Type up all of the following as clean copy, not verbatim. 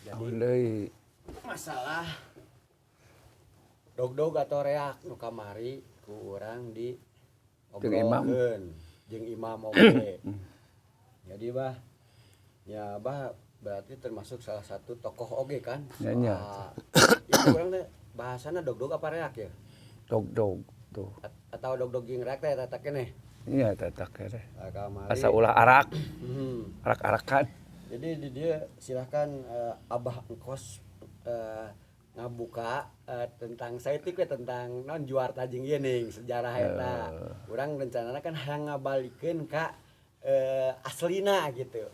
Jadi deui. Masalah dogdog atau reak nu kamari ku urang di Jeung imam. obrolkeun jeung imam oge. Jadi, Bah, ya Bah berarti termasuk salah satu tokoh oge kan? Ya, nya. Soal itu urang teh bahasana dogdog apa reak ya? Dogdog tuh. Atau dogdog jeung reak teh eta keneh. Iya, eta keneh. Nah, kamari Asa ulah arak, arak-arakan. Jadi di dia silahkan Abah Engkos ngabuka tentang saeutik we tentang non Juarta jeung ieu ning sejarah eta. Urang rencanana kan hayang ngabalikeun ka aslina gitu.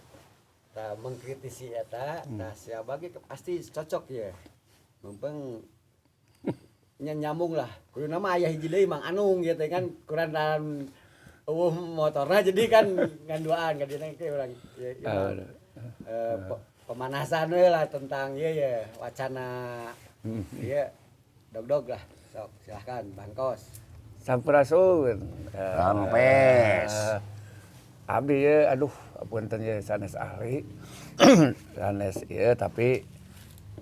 Tah, mengkritisi eta, tah si Abah ge pasti cocok ya. Mumpung nya nyambung lah. Kudu nama aya hiji deui, Mang Anung gitu kan, kurang dalam euweuh motorna, jadi kan ngan duaan ka dina ke urang ya, ya, pemanasan we lah tentang ieu ya wacana ieu dogdog lah. Sok, silahkan, Bangkos. Sampurasun. Rampes. Abdi ye, aduh, punten ye, sanes ahli. Sanes ieu, tapi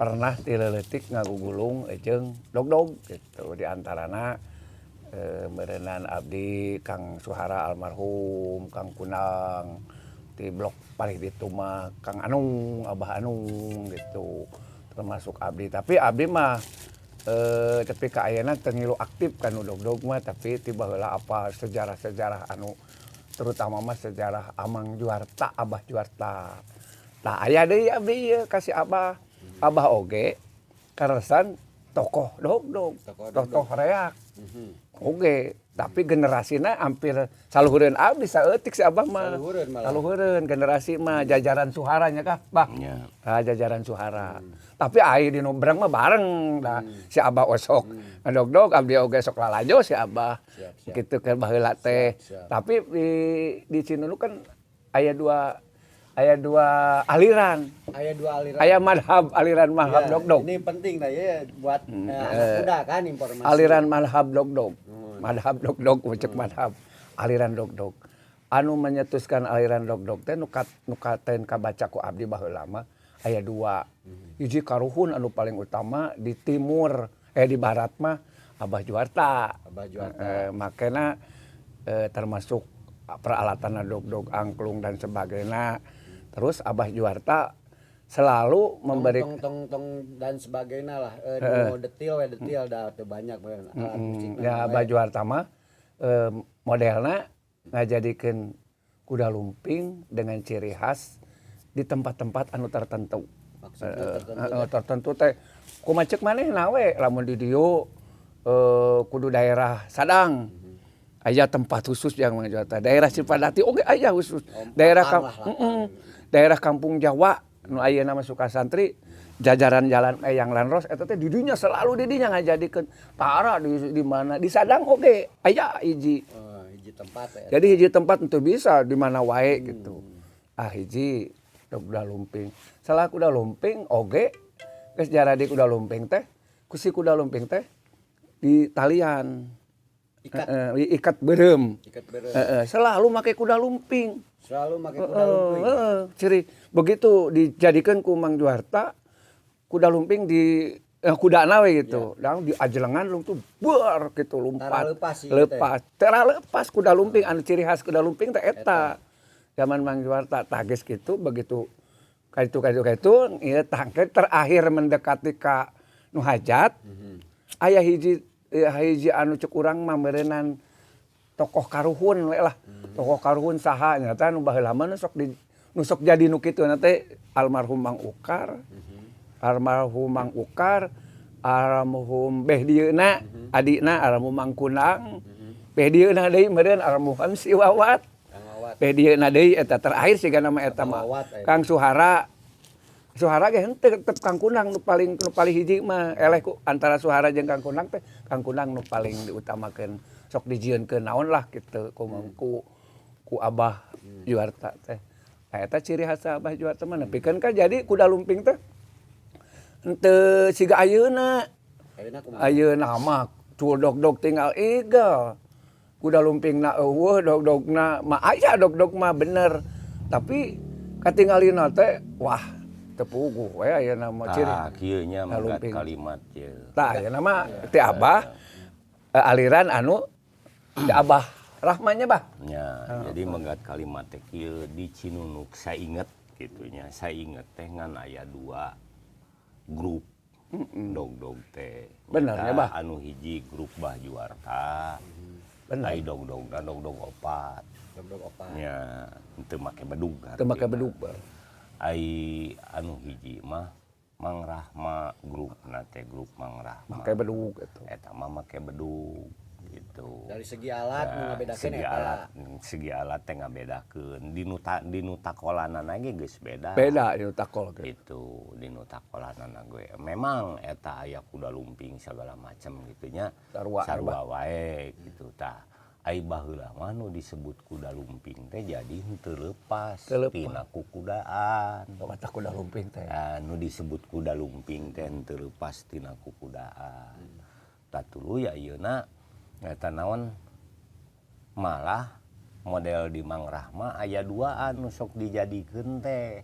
pernah ti leutik ngagugulung jeung dogdog gitu, di antarana meureunan abdi Kang Suhara almarhum, Kang Kunang di blok paling ditu mah Kang Anung, Abah Anung gitu. Termasuk abdi, tapi abdi mah tepi ka ayeuna teu ngilu aktif kan nu dogdog mah, tapi ti baheula apa sejarah-sejarah anu terutama mah sejarah Amang Juarta, Abah Juarta. Tah, aya deui abdi ieu ka si Abah. Abah oge kaleresan tokoh dogdog, Tokoh. Tokoh reak. Oge, tapi generasina hampir saluhureun abdi saeutik si Abah mah. Saluhureun malah. Saluhureun generasi mah, jajaran Suhara nya kah, Bah? Nya. Ah, jajaran Suhara. Tapi ai di nu bareng mah bareng dah. Si Abah osok ngadogdog, abdi oge sok lalajo si Abah. Siap, siap. Gitu kan baheula teh. Siap, siap. Tapi di Cinunuk kan aya dua aliran. Aya dua aliran. Aya madhab, aliran madhab Ya, dogdog. ini penting dah ya buat anak muda kan informasi. Aliran madhab dogdog. Madhab dogdog, cek madhab. Aliran dogdog. Anu menyetuskan aliran dogdog teh nu katen kabaca ku abdi baheula mah aya dua. Hiji karuhun anu paling utama di timur, di barat mah Abah Juarta. Abah Juarta. Makanya termasuk peralatan dogdog, angklung dan sebagainya. Terus Abah Juarta selalu memberi Tong tong tong dan sebagainya lah. Nu detil we detil dah teu banyak bener alat musik. Ya, Abah Juarta mah modelna ngajadikeun kuda lumping dengan ciri khas di tempat-tempat anu tertentu. Maksudnya tertentu? Tertentu teh kumaha cek manehna we, lamun di dieu kudu daerah Sadang. Aya tempat khusus yang menjual daerah Cipadati oge aya khusus. Oh, daerah lapang lah, lapang. Daerah Kampung Jawa nu ayeuna mah Sukasantri, jajaran jalan yang Lanros eta teh di dinya selalu di dinya ngajadikeun tara di mana di Sadang oge aya hiji. Oh, hiji tempat ya. Jadi hiji tempat untuk bisa di mana wae gitu. Ah, hiji kuda lumping. Salah kuda lumping oge geus jaradi kuda lumping teh ku si kuda lumping teh di talian. Ikat. Heeh, ikat beureum. Ikat beureum. Heeh, selalu make kuda lumping. Selalu make kuda lumping. Heeh, ciri begitu dijadikan ku Mang Juarta kuda lumping di kudana we gitu. Dan di ajelengan lu tuh bar gitu lompat. Tara lepas sih, Lepas. Tara lepas kuda lumping, anu ciri khas kuda lumping teh eta. Zaman Mang Juarta tagis gitu, begitu kaitu kaitu kaitu ieu tangke terakhir mendekati ka nu hajat. Aya hiji hiji anu cek urang mah meureunan tokoh karuhun we lah. Tokoh karuhun saha nyata nu baheula mah nu sok di nu sok jadi nu kitu na teh almarhum Mang Ukar. Almarhum Mang Ukar, almarhum beh dieuna, adina almarhum Mang Kunang. Beh dieuna deui meureun almarhum si Wawat. Kang Wawat. Beh dieuna deui eta terakhir sigana mah eta mah. Wawat, eta. Kang Suhara. Suhara ge henteu, tetep Kang Kunang nu paling hiji mah eleh ku antara Suhara jeung Kang Kunang teh Kang Kunang nu paling diutamakeun, sok dijieunkeun naon lah gitu ku ku, ku Abah Juarta teh. Nah, eta ciri khas Abah Juarta mah nepikeun ka jadi kuda lumping teh henteu siga ayeuna. Ayeuna kumaha? Ayeuna mah cul dog-dog tinggal igel. Kuda lumpingna euweuh, dog-dogna mah aya, dog-dog mah bener. Tapi katingalina teh wah Teu puguh we ayeuna mah ciri. Tah, kieu nya Nah, menggat lumping. Kalimat ye. Tah, ayeuna mah ti Abah aliran anu ti Abah Rahmannya, Bah. Nya, jadi menggat kalimat teh kieu, di Cinunuk sainget gitu nya. Sainget teh ngan aya dua grup dog-dog teh. Bener Nyata ya, Bah? Anu hiji grup Bah Juarta. Bener. Ai dog-dog dog-dog opat. Dog-dog opat. Nya, teu make bedug. Teu make artina. bedug, Bah. Ai anu hiji mah Mang Rahma, grup teh grup Mang Rahma. Make bedug gitu. Eta mah make bedug gitu. Dari segi alat nu Nah, ngabedakeun segi eta. Alat, segi alat teh ngabedakeun. Di nu takolanana ge geus beda. Beda di takol gitu. Itu di nu takolanana ge memang eta aya kuda lumping segala macam gitu nya. Sarua, Sarua wae gitu tah. Ai baheula mah nu disebut kuda lumping teh jadi henteu leupas Teu leupas. Tina kukudaan. Kata kuda lumping teh. Ah, nu disebut kuda lumping teh henteu leupas tina kukudaan. Tah, tuluy ayeuna eta naon, malah model di Mang Rahma aya duaan nu sok dijadikeun teh.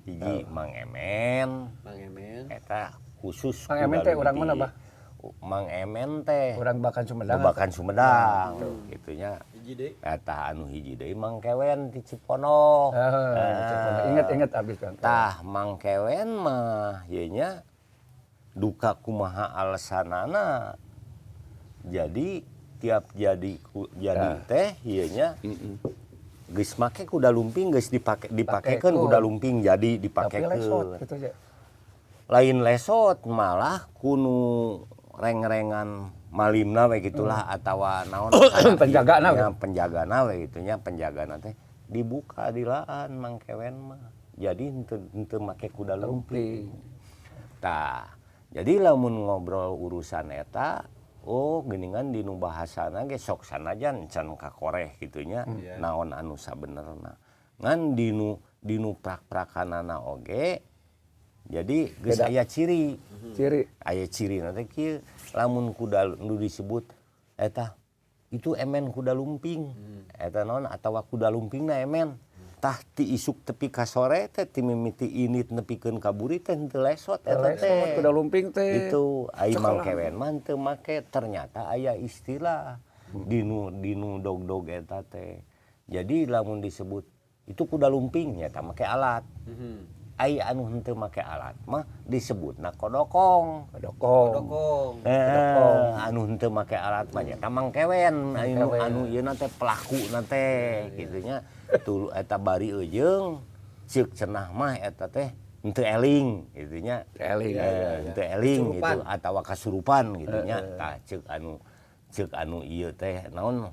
Hiji Mang Emen. Mang Emen. Eta khusus Mang Emen kuda teh urang mana, lumping. Bah? Mang Emen teh Urang Bakan Sumedang. Babakan Sumedang gitu nya. Hiji deui. Eta anu hiji deui Mang Kewen di Cipono. Ah, ingat-ingat abis kan. Tah, Mang Kewen mah ieu nya duka kumaha alasanana. Jadi tiap jadi jadi teh ieu nya geus make kuda lumping, geus dipake, dipakekeun Pakekeun. kuda lumping jadi Tapi lesot dipakekeun. gitu ya. Lain lesot, malah ku nu reng-rengan malimna we gitulah atawa naon. Penjagana we. Ya, penjagana we gitu nya, penjagana teh dibuka dilaan Mang Kewen mah. Jadi henteu henteu make kuda lumping. Tah, jadi lamun ngobrol urusan eta, oh geuningan dinu bahasana ge sok sanajan can kakoreh gitu nya, naon anu sabenerna. Ngan dinu dinu prak-prakanana oge jadi geus aya ciri. Ciri. Aya ciri teh kieu, lamun kuda nu disebut eta itu emen kuda lumping. Eta naon atawa kuda lumpingna emen. Tah, ti isuk tepi ka sore teh, ti mimiti init nepikeun ka buri teh henteu lesot eta Lesot teh. kuda lumping teh. Itu ai Mang Kewen mah teu make, ternyata aya istilah dinu dinu dog-dog eta teh. Jadi lamun disebut itu kuda lumping nya make alat. Ai anu henteu make alat mah disebutna kodokong. Kodokong. Dokong. Eh, anu henteu make alat mah nya Mang Kewen, anu anu ieu teh pelakuna teh kitu nya. Tulu eta bari eujeung ceuk cenah mah eta teh henteu eling kitu nya. Eling. Eh, henteu eling gitu Kasurupan. Atawa kasurupan gitu nya. Tah, ceuk anu ieu teh naon,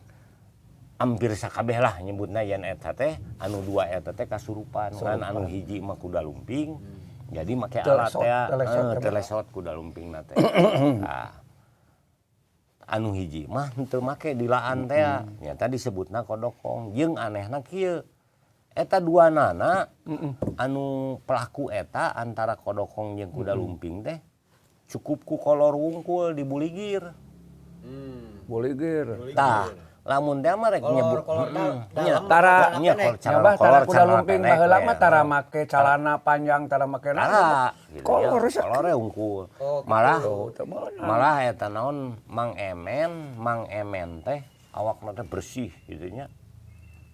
hampir sakabeh lah nyebutna yen eta teh anu dua eta teh kasurupan, kan anu hiji mah kuda lumping jadi make alat Telesot, teh telesot, eh, telesot kuda lumping na teh. Tah, anu hiji mah henteu make dilaan teh nyata disebutna kodokong. Jeung anehna kieu, eta dua nana anu pelaku eta antara kodokong jeung kuda lumping teh cukup ku kolor wungkul dibuligir. Buligir. Tah, lamun teh mah rek Kolor nyebut kolor nya. dalam Tara dalam nya pendek. kolor Ya bah, tara kolor kuda celana lumping pendek baheula we. mah tara make calana panjang, tara make naon. Tara gitu Kolor nya, kolore unggul. Oh, gitu. Malah Oh, teu meunang. malah eta naon, Mang Emen, Mang Emen teh awakna teh bersih gitu nya.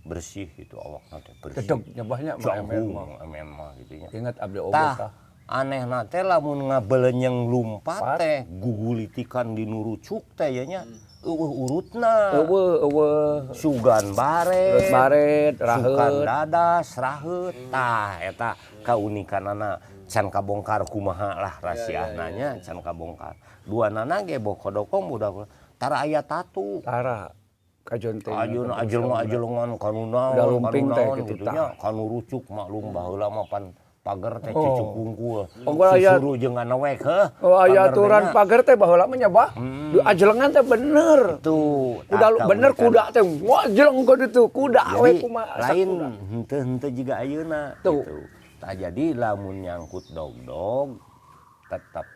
Bersih itu awakna teh bersih. Dedeg nyebahnya Mang Emen Jangkung mah. Mang Emen mah gitu nya. Ingat abdi oge Tah, tah. anehna teh lamun ngabelenyeng lumpat teh gugulitikan di nurucuk teh ya nya. Eueuh urutna. Eueuh, eueuh. Sugan baret. Urut baret, Sugan raheut. dadas, raheut. Tah, eta kaunikanana can kabongkar kumaha lah rahasiana nya can kabongkar. Dua nana ge boh kodokong budak tara aya tatu. Tara kajonting. Ajeun ajeleng ajelengan kanu naon, Kuda lumping kanu teh naon gitu, gitu tah. nya, kanu rucuk maklum baheula mah pan pager teh cucuk wungkul. Oh, gua aya- Susuruh jeung anawek heuh. Oh, aya Pager teh aturan nya. pagar teh baheula mah nya bah. Di ajelengan teh bener. Tuh, Kuda tah, bener kaunikan. kuda teh wah jeleng ka ditu kuda we Jadi kumaha asa lain kuda. henteu henteu jiga ayeuna Tuh. gitu. Tah, jadi lamun nyangkut dog-dog tetep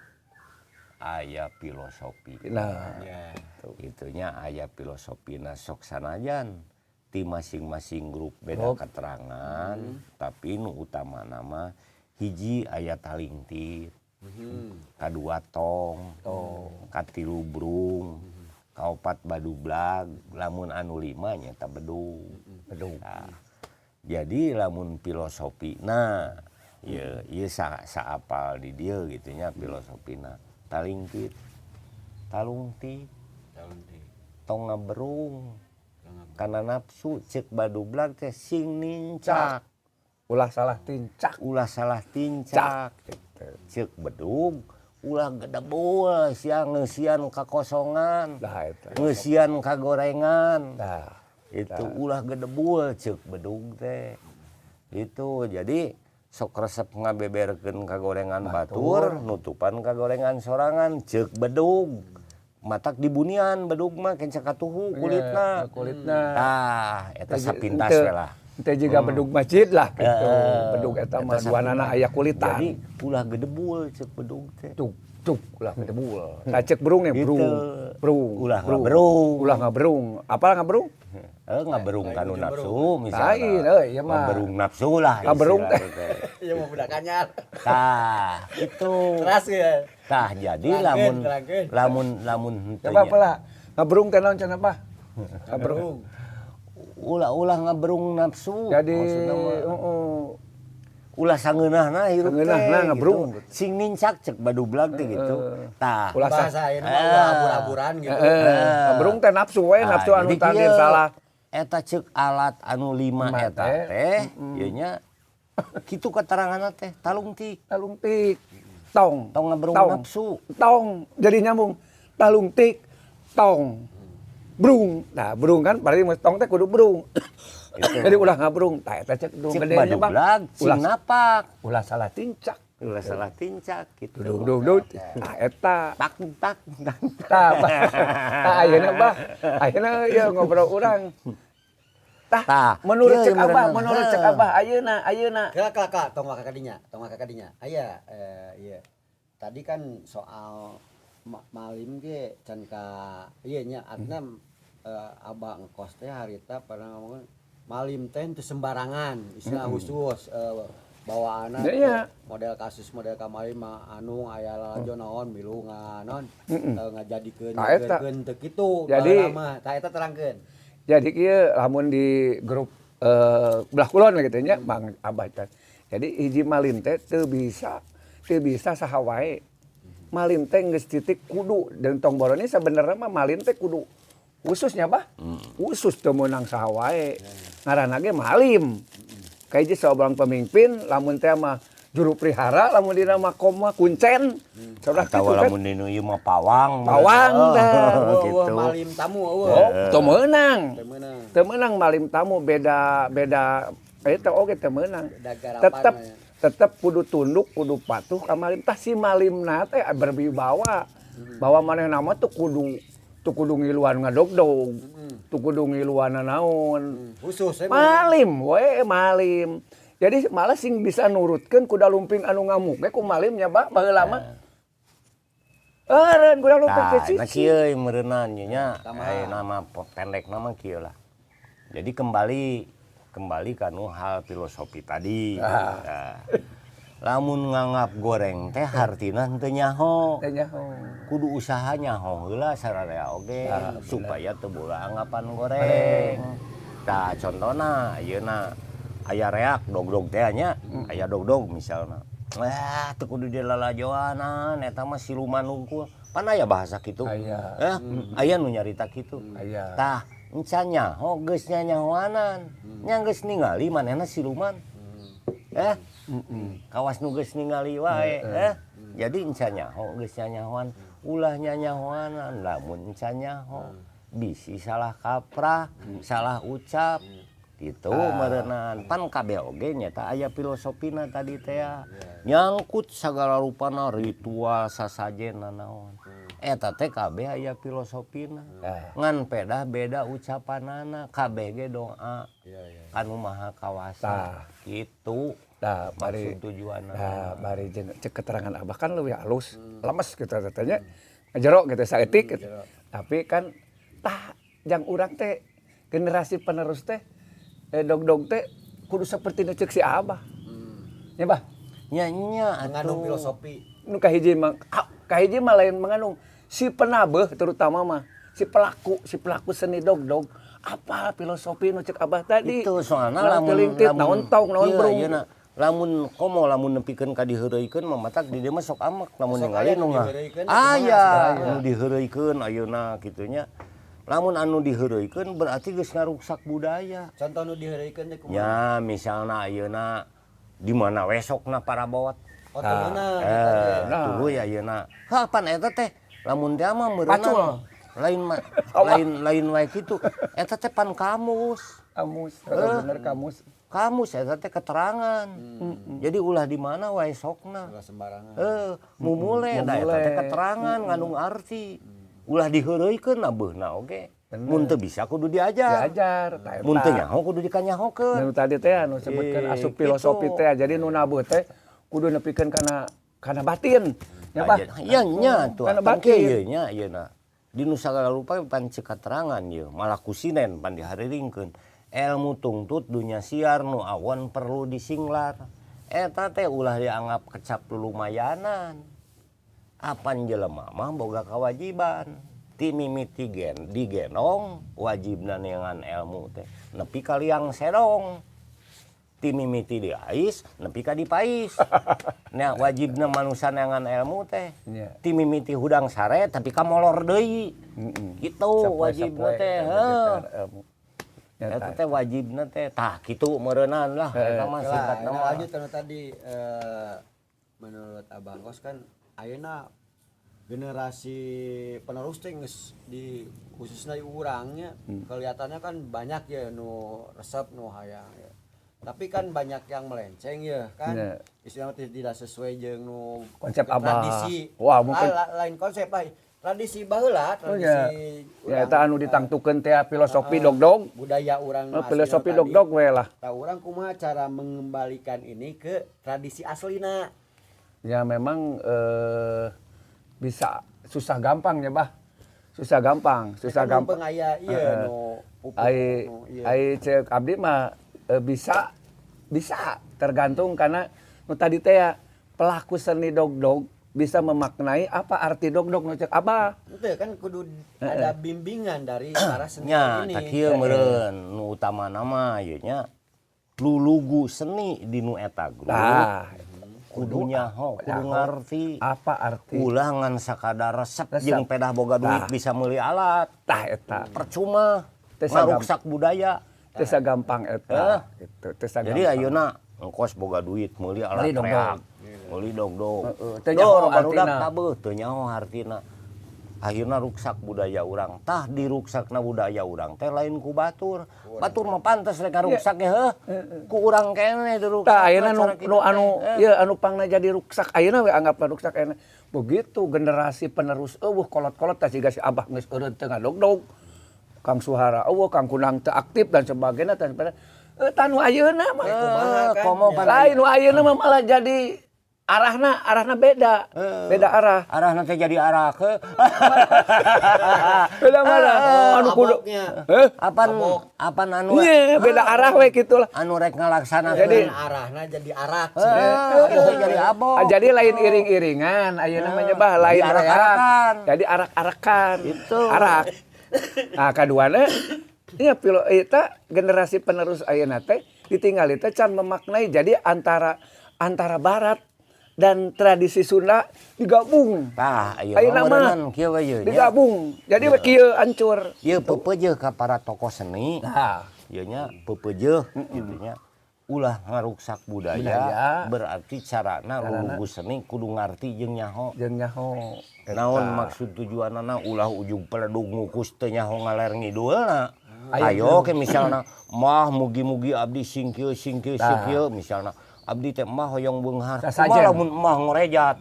aya filosofi. Nah, Ya. Itunya aya filosofina, sok sanajan ti masing-masing grup beda keterangan, tapi nu utama nama Hiji aya talingtit, kadua tong, katilu brung, kaopat badublag, lamun anu lima nyata bedug. Bedug. Nah, jadi lamun filosofina ieu ieu saapal di dieu gitu nya, filosofina talingtit, talungtik, tong ngaberung kana nafsu. Cek badublag teh sing nincak. Ulah salah tincak. Ulah salah tincak. Gitu. Cek bedug ulah gedebul sia ngeusian kakosongan, Nah, eta. ngeusian kagorengan. Nah, itu ulah gedebul cek bedug teh itu. Jadi sok resep ngabeberkeun kagorengan batur, nutupan kagorengan sorangan cek bedug. Matak dibunian bedug mah kenca katuhu kulitna. Iya, kulitna. Tah, eta sapintas we lah. Ente juga bedug masjid lah gitu. Bedug eta mah Eta duanana aya kulitan. Jadi ulah gedebul cek bedug teh. Tuk tuk, ulah gedebul. Tah, cek berung nih, Gitu. berung. Berung. Ulah berung. ngaberung. Ulah ngaberung. Apa ngaberung? Eh, ngaberung kanu nafsu misalnya. Lain euy, ieu mah. Ngaberung nafsu lah Ngaberung teh. istilahna teh. Iya, mau budak anyar. Tah, itu. Keras ya. Tah, jadi Terangkeun, lamun terangkeun. lamun lamun henteu Coba apa lah? Ngaberung teh naon cenah, Pak? Ngaberung. Ulah-ulah ngaberung nafsu. Jadi maksudna mah. Heeh. Ulah sangeunahna hirup teh. Sangeunahna ngaberung. Gitu. Sing nincak cek badublag teh gitu. Tah. Ulah Bahasa ini mah ulah abur-aburan gitu. Heeh. Ngaberung teh nafsu we, Tah, nafsu anu jadi tadi kieu, salah. Eta cek alat anu lima Lima eta teh. teh, ieu nya kitu keteranganna teh talungtik. Talungtik. Tong. Tong ngaberung Tong. nafsu. Tong. Jadi nyambung. Talungtik, tong. Brung. Nah, brung kan berarti tong teh kudu brung. Jadi ulah ngabrung. Tah, eta cek bedug Cek gede nya, Bang. badublag sing Ulah napak. Ulah salah tincak. Ulah salah tincak gitu. Duduk duduk duduk. Nah, eta. Tak tak tak. Tah, Bah. Tah, ayeuna, Bah. Ayeuna ieu ngobrol urang. Tah, Tah, menurut kieu cek Abah, meureunan. menurut cek Abah ayeuna, ayeuna. Kela kela kela, tong waka kadinya, tong waka kadinya. Aya iya. Tadi kan soal malim ge can ka ieu nya, artinya Abah engkos teh harita pernah ngomong malim teh teu sembarangan, istilah khusus bawaanna Ya, iya. model kasus model kamari mah anu aya lalajo naon milu naon ngajadikeun Tah, eta. nyegeurkeun teu kitu Jadi- baheula mah. Tah, eta terangkeun. Jadi kieu lamun di grup belah kulon gitu nya, Bang Abah teh. Jadi hiji malim teh teu bisa saha wae. Malim teh geus titik kudu dan tong borone sebenarnya mah malim teh kudu khususnya, Bah. Khusus teu meunang saha wae. Ngaranna ge malim. Kayak hiji seorang pemimpin lamun teh mah juru prihara, lamun dina makom mah kuncen. Saudara Atau kitu kan. lamun dinu ieu mah pawang. Pawang Oh, tah. Eueuh gitu. malim tamu eueuh. Oh, teu meunang. Teu meunang. Teu meunang malim tamu, beda beda eta oge teu meunang. Beda garapan Tetep ya. Tetep kudu tunduk, kudu patuh ka malim. Tah, si malimna teh berwibawa. Bahwa manehna mah tuh kudu ngiluan ngadogdog. Tuh kudu ngiluan naon. Khusus we. Malim we malim. Jadi malah sing bisa nurutkeun kuda lumping anu ngamuk ge ku malimnya, Pak, baheula mah. Eureun kuda lumping Tah, teh nah sisi. kieu meureunnan nya. Kumaha? Nama pendek nama kieu lah. Jadi kembali kembali kanu hal filosofi tadi. Nah, lamun nganggap goreng teh hartina henteu nyaho. Teh nyaho. Kudu usaha nyaho heula sararea oge supaya teu boga anggapan goreng. Tah, contona ayeuna aya reak dogdog teh nya, aya dogdog misalna. Wah, teu kudu dilalajoanan eta mah siluman unggul. Pan aya bahasa kitu. Aya. Eh, aya nu nyarita kitu. Aya. Tah, encan nyaho geus nyanyahoanan. Nya geus ningali manehna siluman. Eh, kawas nu geus ningali wae, eh. Jadi encan nyaho geus nyanyahoan, ulah nyanyahoanan lamun encan nyaho. Bisi salah kaprah, salah ucap. Gitu meureunan. Pan kabeh oge nyata aya filosofina tadi teh ya. Nyangkut sagala rupana ritual sasajen naon. Eta teh kabeh aya filosofina. Ngan pedah beda ucapanana, kabeh ge doa. Iya. Kanu Maha Kawasa. Tah. Gitu. Tah, bari Maksud tujuanna. Nah, bari jeung cek keterangan Abah kan leuwih halus, lemes gitu katanya. Ngejero gitu saeutik gitu. Tapi kan tah jang urang teh generasi penerus teh dog-dog teh kudu seperti nu cek si Abah. Ya, Bah. Nya nya Mengandung atuh. filosofi. Nu kahiji mah, kahiji mah lain mengandung, si penabeuh terutama mah si pelaku, si pelaku seni dogdog, apa filosofi nu cek Abah tadi. Itu soalna Naon lamun telingtit, naon tong, naon ieu, brung. Ieu na, lamun komo lamun nepikeun ka diheureuykeun mah matak di dieu mah sok amek lamun Sok ningali aya nu nu ngah. diheureuykeun, Aya kumaha. Nu diheureuykeun ayeuna kitu nya. Lamun anu diheureuykeun berarti geus ngaruksak budaya. Contoh nu diheureuykeun teh kumaha? Nya misalna ayeuna di mana we sokna parabot. Oh, teu meunang eta teh. Nah. Tuluy ayeuna. Hah, pan eta teh lamun teh mah meureunna Pacul. Lain mah lain lain wae kitu. Eta teh pan kamus. Kamus, bener kamus. Kamus eta teh keterangan. Jadi ulah di mana wae sokna. Ulah sembarangan. Mumule da eta teh Mumule. Keterangan ngandung arti. Ulah diheureuykeun abeuhna oge. Mun teu bisa kudu diajar. Diajar tah eta. Mun teu nyaho kudu dikanyahokeun. Nu tadi teh anu sebutkeun asup filosofi gitu. Teh, jadi nu nabuh teh kudu nepikeun kana batin nya, Bah. Iya nya tuh. Kana Pan kieu batin. Ieu nya ieu na. Di nu sagala rupa pan ceuk katerangan ieu, malah kusinen pan dihariringkeun. Ilmu tungtut dunya siar nu awon perlu disinglar. Eta teh ulah dianggap kecap lulumayanan. Apan jelema mah boga kewajiban. Ti mimiti gen digendong wajibna neangan ilmu teh nepi ka liang sedong. Ti mimiti diais nepi ka dipais. Nah, wajibna manusia neangan ilmu teh. Ti mimiti hudang sare tapi ka molor deui. Gitu wajibna Sapoe-sapoe teh. eta Heuh. ilmu. Ya, Eta tah. Teh wajibna teh tah kitu meureunnan lah eta mah Lah, singkatna nah, mah. Lanjut anu tadi, menurut Abang Kos kan ayeuna generasi penerus teh geus di khususnya di urangnya kelihatannya kan banyak ya nu resep, nu hayang ya. Tapi kan banyak yang melenceng ya kan. Istilahnya tidak sesuai jeung nu Konsep Abah. Tradisi. Wah, mungkin- Lain konsep lah. Tradisi baheula, Oh, ya. tradisi Ya eta anu ditangtukeun teh filosofi dogdog. Budaya urang Oh, nu filosofi aslina tadi. dogdog we lah. Tah, urang kumaha cara mengembalikan ini ke tradisi aslina? Ya memang bisa susah gampang ya, Bah. Susah gampang, susah Kan gampang. mumpung aya ieu nu pupuk Ai nu ieu. ai cek abdi mah bisa bisa tergantung karena nu tadi teh ya, pelaku seni dogdog bisa memaknai apa arti dogdog nu cek Abah. Itu kan kudu ada bimbingan dari para seniman Nya, ini. tah kieu meureun nu utamana mah ieu nya lulugu seni di nu eta grup. Tah, Kudu nyaho, kudu ngarti. Apa arti? Ulah ngan sakadar resep Resep. jeung pedah boga duit Tah. bisa meuli alat. Tah eta. Percuma Teu sagam- ngaruksak budaya. Teu gampang eta. Gitu, teu Jadi gampang. ayeuna engkos boga duit meuli alat Meuli dogdog. reak. Meuli dogdog. Heeh, teu nyaho Dor barudak artina. tabeuh teu nyaho hartina. Akhirna ruksak budaya urang. Tah diruksakna budaya urang teh lain ku batur. Batur mah pantes rek ngaruksak ge heuh. Ku urang keneh diruksak. Tah ayeuna nu, cara kitu nu teh. anu ieu anu pangna jadi ruksak ayeuna we anggapna ruksak ayeuna. Begitu generasi penerus euweuh, kolot-kolot tah siga si Abah geus eureun teu ngadogdog. Kang Suhara euweuh, Kang Kunang teu aktif dan sebagainya dan sebagainya. Tah nu ayeuna mah Kumaha kan? Komo pan lain, nu ayeuna mah malah jadi arahna arahna beda. Beda arah. Arahna teh jadi arah ke. Beda mana? Anu kudu. Aboknya. Heh? Apan apan anu Iya, beda arah we kitu lah. Anu rek ngalaksanakeun. Jadi- Arahna jadi arak. Itu jadi abok. Ah, jadi lain iring-iringan, ayeuna mah nya, Bah, lain Jadi reak. arak-arakan. Jadi arak-arakan. Itu. Arak. Nah, kaduana iya pilo eta generasi penerus ayeuna teh ditinggali teh can memaknai, jadi antara antara barat dan tradisi Sunda digabung. Tah, ayeuna Ayeuna mah meureunnan kieu we ieu nya. digabung. Jadi we kieu hancur. Ieu peupeujeuh ka para tokoh seni. Nah, Ieu nya peupeujeuh kitu nya. Ulah ngaruksak budaya, Budaya. Berarti carana lulugu seni kudu ngarti jeung nyaho. Jeung nyaho. Eta. Naon maksud tujuanana, ulah ujug peledug ngukus teu nyaho ngaler ngidulna. Ayo ke misalna mah mugi-mugi abdi sing kieu sing kieu sing kieu, misalna abdi teh mah hoyong beunghar. Sasajen. Kumaha lamun mah ngorejat?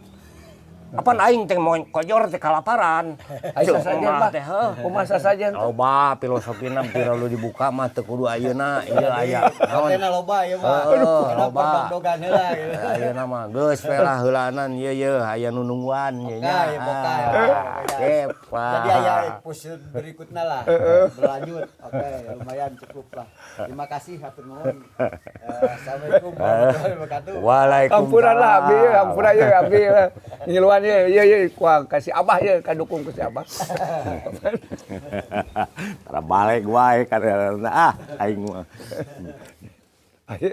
Apan aing teh mau kojor teh kalaparan. Ai Cuk, sasajen, mah Bah. teh, heuh. Kumaha sasajen? Loba filosofina pira lu dibuka mah teu kudu ayeuna ieu aya. Naon? Kontenna loba ieu mah. Heeh, Kenapa loba. dog-dogan heula gitu. Ayeuna mah geus we lah heulanan ieu ye aya nu nungguan ye nya. Oke, oke. Ah, sip. Jadi aya episode berikutnya lah berlanjut. Oke, lumayan cukup lah. Terima kasih, hatur nuhun. Assalamualaikum warahmatullahi wabarakatuh. Waalaikumsalam. Ampura lah abdi, ampura ye abdi. Ngiluan ye, ye ye kuang kasih abah ye kadukung ku si abah. Tara balik wae kadang ah aing mah. Ayo.